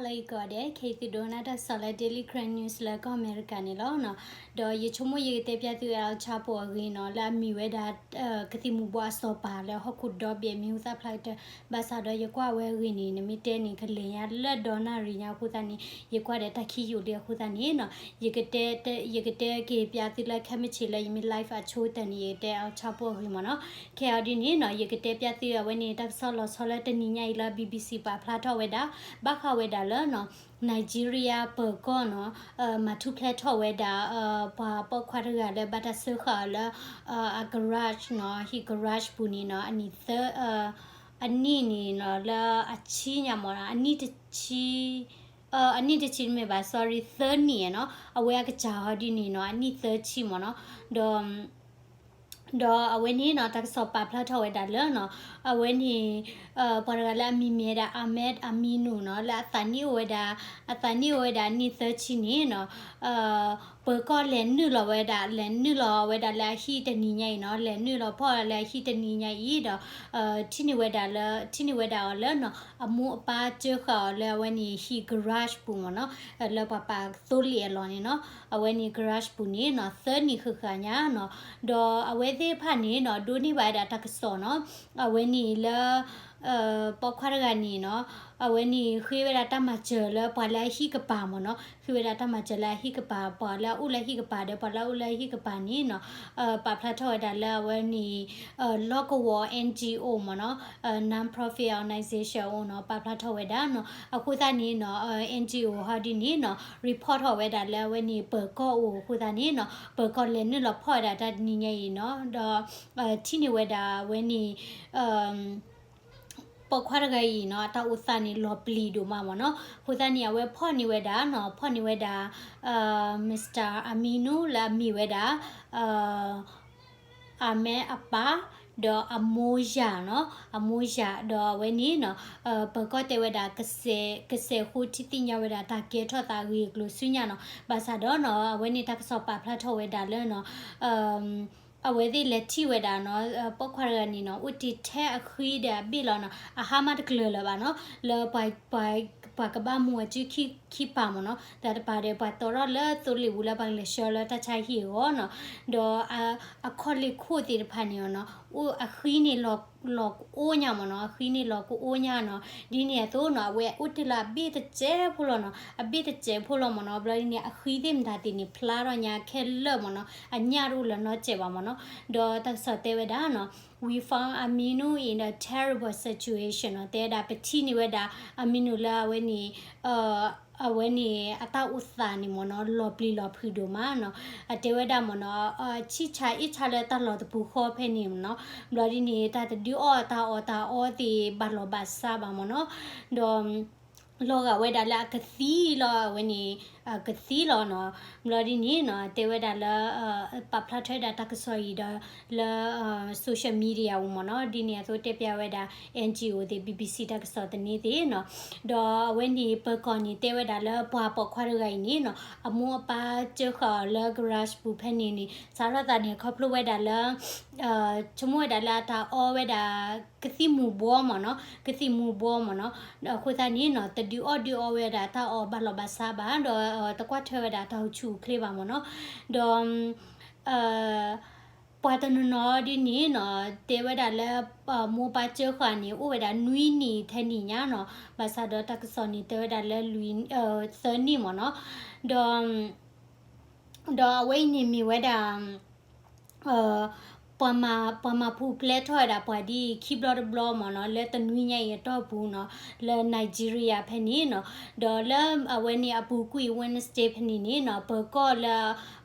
လၢယကီးဒဲး ခဲအံၤသုဒိကနၣ်တၢ်ကစီၣ်လၢ Daily Karen News လၢကီၢ်အမဲရကၤန့ၣ်လီၤ. ဒီးယဆိကမိၣ်ယကတဲပျၢ်သု El Chapo အဂ့ၢ်နီၤ လၢအမ့ၢ်ဝဲဒၣ် ကသံၣ်မူၤဘှီးအစီၤပၤလၢဟီၣ်ခိၣ်ဒီဘ့ၣ် မံၤဟူသၣ်ဖျါကတၢၢ် ဘၣ်ဆၣ်ဒီးယကွၢ်ဝဲအဂ့ၢ်န့ၣ် နမ့ၢ်တဲန့ၣ် ကလဲၤညါလၢဒီနၣ်ရံၣ်ညါအဃိသတးန့ၣ် ယကွၢ်ဒီးတၢ်ခံယိာ်လံအဃိသတးန့ၣ်နီၤ ယကတဲက့ၤပျၢ်သုလၢခဲမုၢ်ဆ့ၣ်လၢယမ့ၢ် live အဆိကတၢၢ်န့ၣ် ယကတဲ El Chapo အဂ့ၢ်မ့ၢ်နီၤ. ခဲအံၤဒ်န့ၣ်နီၤ ယကတဲပျၢ်သုအဝဲန့ၣ် တၢ်ကစီၣ်လီၤဆီလၢတနံၤညါအံၤလၢ BBC ပာ်ဖျါထီၣ်ဝဲဒၣ် ဘၣ်ဃးဝဲဒၣ်လၢနီၤ Nigeria ပၢၤကီၢ်နီၤ မၤထူၣ်ဖျဲးထီၣ်ဝဲဒၣ် ပှၤပိာ်ခွါတဂၤလၢဘၣ်တၢ်စၢဃာ်အီၤလၢ အ garage နီၤ ဟံၣ် garage ပူၤန့ၣ်နီၤ အနံၣ်သၢ အနံၣ်န့ၣ်နီၤ လၢအဆံညါမ့ၢ်နီၤ အနံၣ်တဆံ အနံၣ်တဆံတမ့ၢ်ဘၣ် sorry သၢနံၣ်နီၤ အဝဲအကစၢ်ဟီဒ်န့ၣ်နီၤ အနံၣ်သၢဆံမ့ၢ်နီၤ ဒီး ဒီးအဝဲန့ၣ်နီၤ တၢ်ကစီၣ်ပာ်ဖျါထီၣ်ဝဲဒၣ်လၢနီၤ အဝဲန့ၣ် ပှၤတဂၤလၢအမံၤမ့ၢ်ဝဲဒၣ် Ahmed Aminu နီၤ လၢအသးနံၣ်အိၣ်ဝဲဒၣ် အသးနံၣ်အိၣ်ဝဲဒၣ်အနံၣ်သၢဆံန့ၣ်နီၤ ပၢၤကီၢ်လဲၤနုာ်လီၤဝဲဒၣ် လဲၤနုာ်လီၤဝဲဒၣ်လၢအဟံၣ်တနံၤညါအံၤနီၤ လဲၤနုာ်လီၤဖီၣ်လၢအဟံၣ်တနံၤညါအံၤဒီး ထံၣ်န့ၢ်ဝဲဒၣ်လၢ ထံၣ်န့ၢ်ဝဲဒၣ်အီၤလၢနီၤ အမိၢ်အပၢ်စၢဃာ်အီၤလၢအဝဲန့ၣ်ဟံၣ် garage ပူၤမ့ၢ်နီၤ လၢပှၤပာ်သိလ့ၣ်အလီၢ်န့ၣ်နီၤ အဝဲန့ၣ် garage ပူၤန့ၣ်နီၤ သၢနံၣ်ဃၣ်ဃၣ်ညါနီၤ ဒီးအဝဲသ့ၣ်တဖၣ်န့ၣ်နီၤ ဒိးန့ၢ်ဘၣ်ဝဲဒၣ်တၢ်ကစီၣ်နီၤ အဝဲန့ၣ်လၢ ပိာ်ခွါတဂၤန့ၣ်နီၤ အဝဲန့ၣ်ဃ့ဝဲဒၣ်တၢ်မၤစၢၤလၢပှၤလၢအဟံၣ်ကပၤမ့ၢ်နီၤ ဃ့ဝဲဒၣ်တၢ်မၤစၢၤလၢအဟံၣ်ကပၤ ပှၤလၢအအိၣ်လၢဟံၣ်ကပၤဒီးပှၤလၢအအိၣ်လၢဟံၣ်ကပၤန့ၣ်နီၤ ပာ်ဖျါထီၣ်ဝဲဒၣ်လၢအဝဲန့ၣ် လီၢ်ကဝီၤ NGO မ့ၢ်နီၤ non-profit organization အိၣ်နီၤ ပာ်ဖျါထီၣ်ဝဲဒၣ်နီၤ အဃိသတးန့ၣ်နီၤ NGO ဟီဒ်န့ၣ်နီၤ report ထီၣ်ဝဲဒၣ်လၢအဝဲန့ၣ် ပၢၤကီၢ်အိၣ်အဃိသတးန့ၣ်နီၤ ပၢၤကီၢ်လဲၤနုာ်လီၤဖီၣ်ဝဲဒၣ်တၢ်တနံၤညါအံၤနီၤ ဒီး ထံၣ်န့ၢ်ဝဲဒၣ်အဝဲန့ၣ် ပိာ်ခွါတဂၤအံၤနီၤ အတၢ်အိၣ်သးန့ၣ် လီၤပျံၤဒိၣ်မးမ့ၢ်နီၤ အဃိသတးန့ၣ် အဝဲဖီၣ်န့ၢ်ဝဲဒၣ်နီၤ ဖီၣ်န့ၢ်ဝဲဒၣ် Mister Aminu လၢအမ့ၢ်ဝဲဒၣ် Ahmed အပၢ် ဒီးအမိၢ်ယၢ်နီၤ အမိၢ်ယၢ် ဒီးအဝဲန့ၣ်နီၤ ပၢၤကီၢ်တဲဝဲဒၣ် ကစဲးဃိထံသ့ၣ်ညါဝဲဒၣ်တၢ်ကဲထီၣ်သးအဂ့ၢ်အကျိၤဆူညါနီၤ ဘၣ်ဆၣ်ဒီးနီၤ အဝဲန့ၣ်တၢ်ကစီၣ်ပာ်ဖျါထီၣ်ဝဲဒၣ်လၢနီၤ အဝဲသ့ၣ်လဲၤထံၣ်ဝဲဒၣ်နီၤ ပိာ်ခွါတဂၤန့ၣ်နီၤ အိၣ်တ့ၢ်ထဲအဃံဒီးအဘ့ၣ်လီၤနီၤ အဟါမးတကျၢၤလၢၤဘၣ်နီၤ လၢ ပှၤကဘၣ်မူအစုခံပၤမ့ၢ်နီၤ တၢ်တပၤဒီးပှၤတီထီၣ်လၢသိလ့ၣ်ပူၤလၢပှၤကလဲၤဆှၢလၢတၢ်ဆါဟံၣ်အဂီၢ်နီၤ ဒီး အခီၣ်လ့ၢ်ခိၣ်သ့ၣ်တဖၣ်န့ၣ်နီၤ အိၣ်အဃံန့ၣ် လီၤကအိၣ်ညါမ့ၢ်နီၤ အဃံန့ၣ်လီၤကအိၣ်ညါနီၤ ဒ်န့ၣ်အသိးနီၤ အဝဲအိၣ်တ့ၢ်လၢအဘ့ၣ်တစဲးဖိလီၤနီၤ အဘ့ၣ်တစဲးဖိလီၤမ့ၢ်နီၤ ဘျီဒ်န့ၣ် အဃံသ့ၣ်မတၤသ့ၣ်န့ၣ် ဖျါထီၣ်ညါခဲလၢာ်မ့ၢ်နီၤ အညၣ်တအိၣ်လၢၤနီတစဲးဘၣ်မ့ၢ်နီၤ ဒီးတၢ်ကစီၣ်တဲဝဲဒၣ်နီၤ We found Aminu in a terrible situation နီၤ တဲဝဲဒၣ်ပထံၣ်န့ၢ်ဝဲဒၣ် Aminu လၢအဝဲန့ၣ် အဝဲန့ၣ် အတၢ်အိၣ်သးန့ၣ်မ့ၢ်နီၤ လီၤပျံၤလီၤဖုးဒိၣ်မးနီၤ အတဲဝဲဒၣ်မ့ၢ်နီၤ ဆံၣ်ဆါအ့ၣ်ဆါလၢတၢ်လီၢ်တပူၤဃီဖဲန့ၣ်မ့ၢ်နီၤ ဘျီဒ်န့ၣ် တၢ်တဒုးအီၣ်တၢ်အီၣ်တၢ်အီသ့ၣ်ဘၣ်လီၤဘၣ်စးဘၣ်မ့ၢ်နီၤ ဒီး လီၤဂာ်ဝဲဒၣ်လၢအကသံလီၤ အဝဲန့ၣ် အကသံလီၤနီၤ ဘျီဒ်န့ၣ်နီၤ တဲဝဲဒၣ်လၢ ပာ်ဖျါထီၣ်ဝဲဒၣ်တၢ်ကစီၣ်အံၤဒီး လၢ social media ပူၤမ့ၢ်နီၤ ဒ်န့ၣ်အသိးတဲပျၢ်ဝဲဒၣ် NGO သ့ၣ် BBC တၢ်ကစီၣ်သန့သ့ၣ်နီၤ ဒီးအဝဲန့ၣ် ပၢၤကီၢ်န့ၣ် တဲဝဲဒၣ်လၢပှၤပိာ်ခွါတဂၤအံၤန့ၣ်နီၤ အမိၢ်အပၢ်စၢဃာ်အီၤလၢ garage ပူၤဖဲန့ၣ်န့ၣ် စးထီၣ်သးန့ၣ် ခီဖျိဝဲဒၣ်လၢ ဆိကမိၣ်ဝဲဒၣ်လၢအတၢ်အီဝဲဒၣ် ကသံၣ်မူၤဘှီးမ့ၢ်နီၤ ကသံၣ်မူၤဘှီးမ့ၢ်နီၤ အဃိသတးန့ၣ်နီၤ တဒုးအီၣ်ဒုးအီဝဲဒၣ်တၢ်အီၣ်ဘၣ်လီၤဘၣ်စးဘၣ် ဒီးတကွၢ်ထွဲဝဲဒၣ်တၢ်အိၣ်ဆူၣ်အိၣ်ချ့ဘၣ်မ့ၢ်နီၤ ဒီး ပှၤတနီၤနီၤဒ်န့ၣ်နီၤ တဲဝဲဒၣ်လၢ မိၢ်ပၢ်စၢဃာ်န့ၣ် အိၣ်ဝဲဒၣ်နွံနံၣ်ထဲနံၣ်ညါနီၤ ဘၣ်ဆၣ်ဒီးတၢ်ကစီၣ်န့ၣ် တဲဝဲဒၣ်လၢလွံၢ် သၢနံၣ်မ့ၢ်နီၤ ဒီး ဒီးအဝဲအံၤန့ၣ်မ့ၢ်ဝဲဒၣ် ပှၤမၤ ပှၤမၤပူၤဖျဲးထီၣ်ဝဲဒၣ်ပှၤဒ်ခံဘျီတဘျီမ့ၢ်နီၤ လၢတနွံညါအံၤအတီၢ်ပူၤနီၤ လၢ Nigeria ဖဲန့ၣ်နီၤ ဒီးလၢအဝဲန့ၣ်အပူၤကွံာ် Wednesday ဖဲန့ၣ်န့ၣ်နီၤ ပၢၤကီၢ်လၢ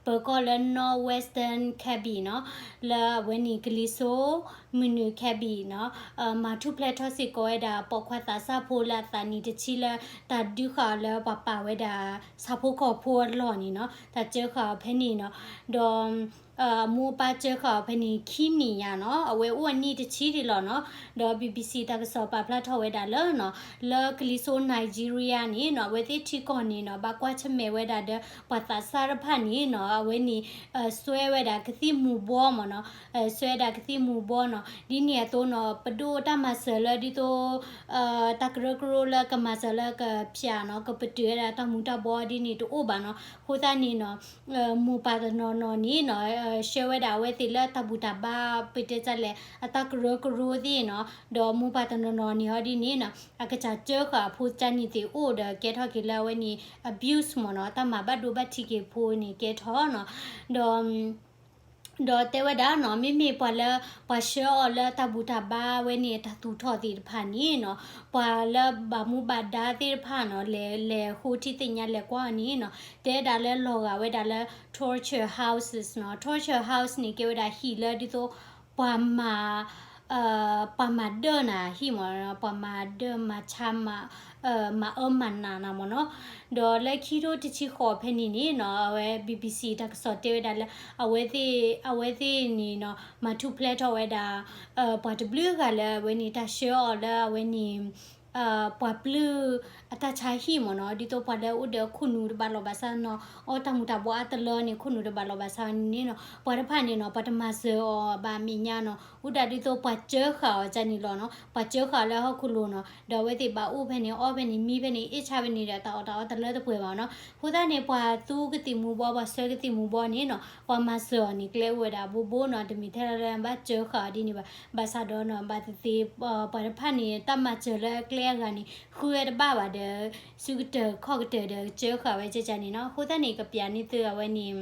ပၢၤကီၢ်လၢ North Western Kebbi နီၤ လၢအဝဲန့ၣ်ကလံၤစိ မုၢ်နုာ် Kebbi နီၤ မၤထူၣ်ဖျဲးထီၣ်စ့ၢ်ကီးဝဲဒၣ် ပိာ်ခွါသးစၢ်ဖိလၢအသးနံၣ်တဆံလၢ တၢ်ဒုးဃာ်အီၤလၢပှၤပာ်ဝဲဒၣ် ဆၣ်ဖိကီၢ်ဖိအလီၢ်န့ၣ်နီၤ တၢ်စၢဃာ်အီၤဖဲန့ၣ်နီၤ ဒီး အမိၢ်အပၢ်စၢဃာ်အီၤဖဲန့ၣ် ခံနံၣ်ညါနီၤ အဝဲအိၣ်အနံၣ်တဆံဒံးလီၤနီၤ ဒီး BBC တၢ်ကစီၣ်ပာ်ဖျါထီၣ်ဝဲဒၣ်လၢနီၤ လၢကလံၤစိ Nigeria န့ၣ်နီၤ အဝဲသ့ၣ်ထံကီၢ်န့ၣ်နီၤ ဘၣ်ကွၢ်ဆၢၣ်မဲာ်ဝဲဒၣ်ဒီး ပှၤသးစၢ်တဖၣ်န့ၣ်နီၤ အဝဲန့ၣ် စွဲဝဲဒၣ်ကသံၣ်မူၤဘှီမ့ၢ်နီၤ, စွဲဒၣ်ကသံၣ်မူၤဘှီနီၤ, ဒ်န့ၣ်အသိးနီၤ ပဒိၣ်တၢ်မၤစၢၤလၢဒ်သိး တၢ်ကရၢကရိလၢကမၤစၢၤလၢကဖၠးနီၤ ကပတုာ်ဝဲဒၣ်တၢ်မူၤတၢ်ဘှီဒ်န့ၣ်တအိၣ်ဘၣ်နီၤ. အဃိသတးန့ၣ်နီၤ မိၢ်ပၢ်တနီၤနီၤန့ၣ်နီၤ ဆှၢဝဲဒၣ်အဝဲသ့ၣ်လၢတၢ်ဘူၣ်တၢ်ဘါ ပတဲတၢ်လဲၣ် အတၢ်ကရၢကရိသ့ၣ်နီၤ, ဒီးမိၢ်ပၢ်တနီၤနီၤန့ၣ်ဟီဒ်န့ၣ်နီၤ အကစၢ်စၢဃာ်အဖိကၠါန့ၣ်သ့ၣ်အိၣ်ဒီးကဲထီၣ်က့ၤလၢအဝဲန့ၣ် abuse မ့ၢ်နီၤ, တၢ်မၤဘၣ်ဒိဘၣ်ထံးက့ၤဖိန့ၣ်ကဲထီၣ်နီၤ, ဒီး ဒီးတဲဝဲဒၣ်နီၤ မ့မ့ၢ်ပှၤလၢ ပှၤဆှၢအီၤလၢတၢ်ဘူၣ်တၢ်ဘါဝဲန့ၣ် တၢ်သူၣ်ထီၣ်သ့ၣ်တဖၣ်န့ၣ်နီၤ, ပှၤလၢဘၣ်မူဘၣ်ဒါသ့ၣ်တဖၣ်နီၤ လဲၤ လဲၤဃိထံသ့ၣ်ညါလဲၤကွၢ်အီၤန့ၣ်နီၤ တဲဒၣ်လၢလီၤဂာ်ဝဲဒၣ်လၢ torture houses နီၤ, torture house န့ၣ် ကဲဝဲဒၣ်ဟံၣ်လၢဒ်သိး ပှၤမၤ ပှၤမၤဒၢနၤဟံၣ်မ့ၢ်နီၤ, ပှၤမၤဒၢမၤဆါ မၤအၢမၤနးနၤမ့ၢ်နီၤ, ဒီးလၢခံထိတဆံဃိးဖဲန့ၣ်န့ၣ်နီၤ အဝဲ BBC တၢ်ကစီၣ်တဲဝဲဒၣ်လၢ အဝဲသ့ၣ် အဝဲသ့ၣ်န့ၣ်နီၤ မၤထူၣ်ဖျဲးထီၣ်ဝဲဒၣ် ပှၤတဘျုးဂၤလၢအဝဲန့ၣ် တၢ်ဆှၢအီၤလၢအဝဲန့ၣ် ပှၤပျုၢ်အတၢ်ဆါဟံၣ်မ့ၢ်နီၤ, ဒ်သိးပှၤလၢအအိၣ်ဒီးခိၣ်နူာ်တဘၣ်လီၤဘၣ်ဆၣ်နီၤ အီၣ်တၢ်မူၤတၢ်ဘှီအါတလၢန့ၣ် ခိၣ်နူာ်တဘၣ်လီၤဘၣ်ဆၣ်န့ၣ်နီၤ ပှၤတဖၣ်န့ၣ်နီၤ ပှၤတမၤစၢၤအီၤဘၣ်အမဲာ်ညါနီၤ, အိၣ်ဒၣ်ဒ်သိးပှၤစၢဃာ်အီၤကန့ၣ်လီၤနီၤ, ပှၤစၢဃာ်လၢဟီၣ်ခိၣ်လိၤနီၤ, ဒီးအဝဲသ့ၣ်ဘၣ်အိၣ်ဖဲန့ၣ် အီၣ်ဖဲန့ၣ် မံဖဲန့ၣ် အ့ၣ်ဆါဖဲန့ၣ်ဒီး တၢ်အီၣ်တၢ်အီတလၢတပှဲၤဘၣ်နီၤ, အဃိသတးန့ၣ် ပှၤသူကသံၣ်မူၤဘှီ ပှၤဆှၢကသံၣ်မူၤဘှီန့ၣ်နီၤ ပှၤမၤစၢၤအီၤန့ၣ် ကျဲအိၣ်ဝဲဒၣ်ဘိဘိနီၤ, တမ့ၢ်ထဲလၢဘၣ်စၢဃာ်အီၤဒ်န့ၣ်ဘၣ်, ဘၣ်ဆၣ်ဒီးနီၤ ဘၣ်သ့ၣ်သ့ၣ် ပှၤတဖၣ်န့ၣ် တၢ်မၤစၢၤလၢအကျဲအဂၤန့ၣ် ဃုဝဲတဘၣ်ဘၣ်ဒီး စုကတၢၢ်ခီၣ်ကတၢၢ်ဒီးစၢဃာ်ဝဲကကန့ၣ်နီၤ, အဃိသတးန့ၣ် ကပျးန့ၢ်သုအဝဲန့ၣ်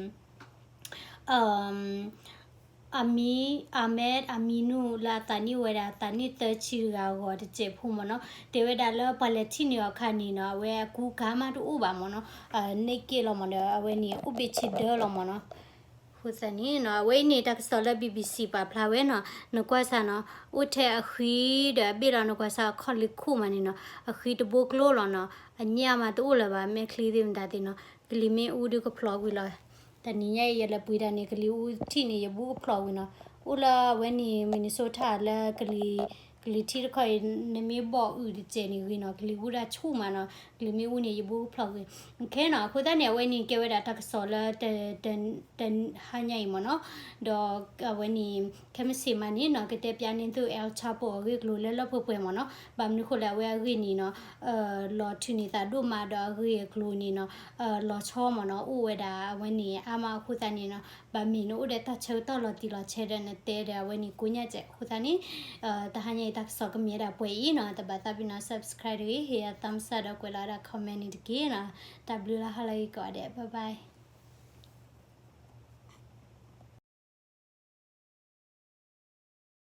အမံ Ahmed Aminu လၢအသးနံၣ်အိၣ်ဝဲဒၣ် သးနံၣ်သၢဆံတဂၤအဂီၢ်တစဲးဖိမ့ၢ်နီၤ, တဲဝဲဒၣ်လၢပှၤလဲၤထံၣ်န့ၢ်အီၤအခါန့ၣ်နီၤ အဝဲအကူအကၤမးတအိၣ်ဘၣ်မ့ၢ်နီၤ, န့ၢ်က့ၣ်လီၤမ့ၢ်ဒီး အဝဲန့ၣ် အိၣ်ဘ့ၣ်ဆ့ဒၢလီၤမ့ၢ်နီၤ, အဃိသတးန့ၣ်နီၤ အဝဲအံၤန့ၣ် တၢ်ကစီၣ်လၢ BBC ပာ်ဖျါဝဲနီၤ, နကွၢ်စၢ်နီၤ အိၣ်ထဲအဃံဒီးအဘ့ၣ်လီၤ, နကွၢ်စၢ်အခီၣ်လ့ၢ်ခိၣ်မးန့ၣ်နီၤ အဃံတဘိကျိလီၤနီၤ, အညၣ်မးတအိၣ်လၢၤဘၣ်, မဲာ်ချံသ့ၣ်မတၤသ့ၣ်နီၤ, ကလံၤမ့ၣ်အူဒုးကဖျိးကွံာ်လီၤ. တနံၤညါအံၤ ယလဲၤပှ့ၤတၢ်န့ၣ် ကလံၤအူထံၣ်န့ၣ် ယဘူးကဖျိးကွံာ်နီၤ, အိၣ်လၢအဝဲန့ၣ် Minnesota လၢ ကလံၤထံတခီအံၤ နမ့ၢ်ဘီၣ်အုၣ်တစဲးန့ၣ်ဂ့ၤနီၤ, ကလံၤအူဒၣ်ဆူၣ်မးနီၤ, ကလံၤမ့ၣ်အူန့ၣ် ယဘူးကဖျိးကွံာ်, ခဲနီၤ, အဃိသတးန့ၣ် အဝဲန့ၣ်ကဲဝဲဒၣ်တၢ်ကစီၣ်လၢ တဟါညါအံၤမ့ၢ်နီၤ, ဒီးအဝဲန့ၣ် ခဲမုၢ်ဆ့ၣ်မးန့ၣ်နီၤ ကတဲပျးန့ၢ်သု El Chapo အဂ့ၢ်အကျိၤလၢလၢပှဲၤပှဲၤမ့ၢ်နီၤ, ဘၣ်မနုၤဃိလဲၣ် အဝဲအဂ့ၢ်န့ၣ်နီၤ လီၤထုးန့ၢ်သးဒိၣ်မးဒီးအဂ့ၢ်အကျိၤန့ၣ်နီၤ လီၤဆီမ့ၢ်နီၤ အိၣ်ဝဲဒၣ်အဝဲန့ၣ် အါမးအဃိသတးန့ၣ်နီၤ ဘၣ်မ့ၢ်နအိၣ်ဒီးတၢ်ဆၢကတီၢ်လီၤတံၢ်လီၤဆဲးဒီးနတဲဒီးအဝဲန့ၣ် ကိးညါစဲး အဃိသတးန့ၣ် တဟါညါအံၤတၢ်ကစီၣ်ကမ့ၢ်ဝဲဒၣ်ပှဲၤအံၤနီၤ တဘၣ်သးပ့ၤနီၤ subscribe တဂ့ၤ ဟ့ၣ်ယၤ thumbs up ဒီးကွဲးလီၤဝဲဒၣ် comment န့ၣ်တက့ၢ်နီၤ တၢ်ဘျုးလၢဟါလၢအဂ့ၤကိးဂၤဒဲး bye bye